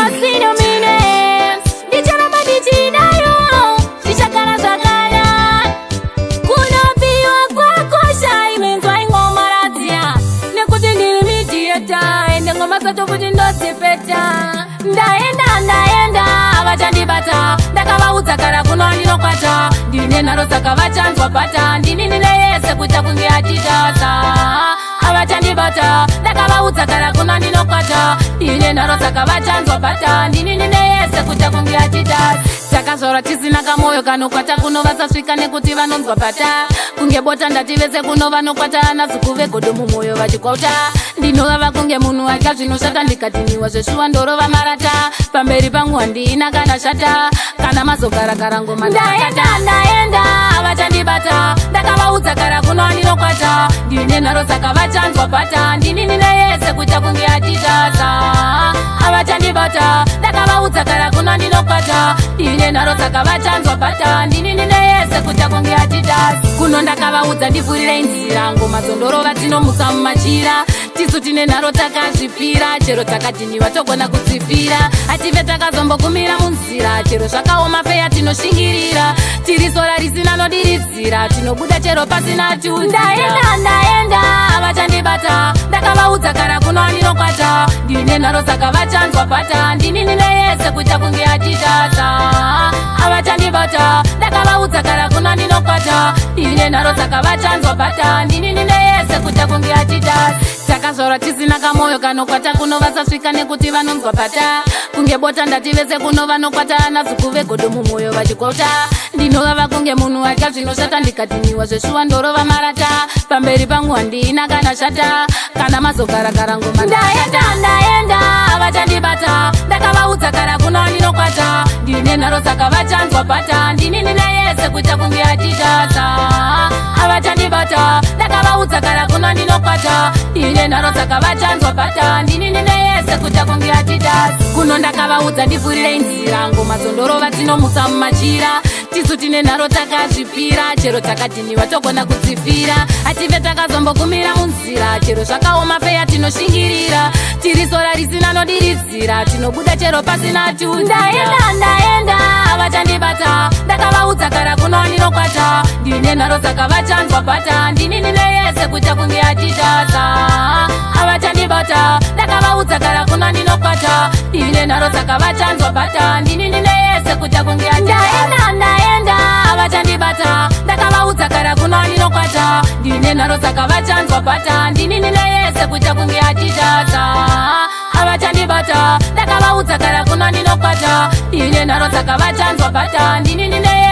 Asinomine ndicharamba ndichidaro, zvichagara zvakadaro. Kunopiwa kwakosha, inonzwa ingoma radziya, nekuti ndiri mediator, ende ngoma dzacho futi ndodzipeta. Ndaenda, ndaenda, vachandibata. Ndakavaudza kara kuno andinokwata. Ndine nharo, saka vachanzwa pata. Ndini ndine yese, kuita kunge achitasa. Avachandibata, ndakavaudza kara kuno andinokwata. Ndine nharo, saka vachanzwa pata. Ndini ndine yese, kuita kunge achitasa. Takazvarwa tisina kamwoyo kanokwata kuno, vasasvika nekuti vanonzwa pata kunge bota. Ndati vese kuno vanokwata nazuku vegodo mumwoyo vachikwata. Ndinovava kunge munhu atya zvinoshata. Ndikatiniwa zveshuwa ndorova marata. Pamberi pangu handina kana shata, kana mazogarakara ngoma. Ndaenda, ndaenda, vachandibata. Ndakavaudza kara kuno andinokwata. Ndine nharo, saka vachanzwa pata. Ndini ndine yese, kuita kunge achitasa. Avachandibata, ndakavaudza kara kuno andinokwata. Ndine nharo, saka vachanzwa pata. Ndini ndine yese, kuita kunge achitasa. Kuno ndakavaudza ndivhurirei nzira. Ngoma dzondorova dzinomutsa mumachira. Tisu tine nharo, takazvipira. Chero takadhiniwa togona kudzipira. Hative takazombogumira munzira. Chero zvakaoma feya tinoshingirira. Tiri sora risina nodiridzira, tinobuda chero pasina tiudzira. Ndaenda, ndaenda, vachandibata. Ndakavaudza kara kuno andinokwata. Ndine nharo, saka vachanzwa pata. Ndini ndine yese, kuita kunge achitasa. Avachandibata, ndakavaudza kara kuno andinokwata. Ndine nharo, saka vachanzwa pata. Ndini ndine yese, kuita kunge achitasa. Takazvarwa tisina kamwoyo kanokwata kuno, vasasvika nekuti vanonzwa pata kunge bota. Ndati vese kuno vanokwata nazuku vegodo mumwoyo vachikwata. Ndinovava kunge munhu atya zvinoshata. Ndikatiniwa zveshuwa ndorova marata. Pamberi pangu handina kana shata, kana mazogarakara ngoma. Ndaenda, ndaenda, vachandibata. Ndakavaudza kara kuno andinokwata. Ndine nharo, saka vachanzwa pata. Ndini ndine yese, kuita kunge achitasa. Avachandibata, ndakavaudza kara kuno andinokwata. Ndine nharo, saka vachanzwa pata. Ndini ndine yese, kuita kunge achitasa. Kuno ndakavaudza ndivhurirei nzira. Ngoma dzondorova dzinomutsa mumachira. Tisu tine nharo, takazvipira. Chero takadhiniwa togona kudzipira. Hative takazombogumira munzira. Chero zvakaoma feya tinoshingirira. Tiri sora risina nodiridzira, tinobuda chero pasina tiudzira. Ndaenda, ndaenda, vachandibata. Ndakavaudza kara kuno andinokwata. Ndine nharo, saka vachanzwa pata. Ndini ndine yese, kuita kunge achitasa. Avachandibata, ndakavaudza kara kuno andinokwata. Ndine nharo, saka vachanzwa pata. Ndini ndine yese, kuita kunge. Ndaenda, ndaenda, vachandibata. Ndakavaudza kara kuno andinokwata. Ndine nharo, saka vachanzwa pata. Ndini ndine yese, kuita kunge achitasa. Avachandibata, ndakavaudza kara kuno andinokwata. Ndine nharo, saka vachanzwa pata. Ndini ndine.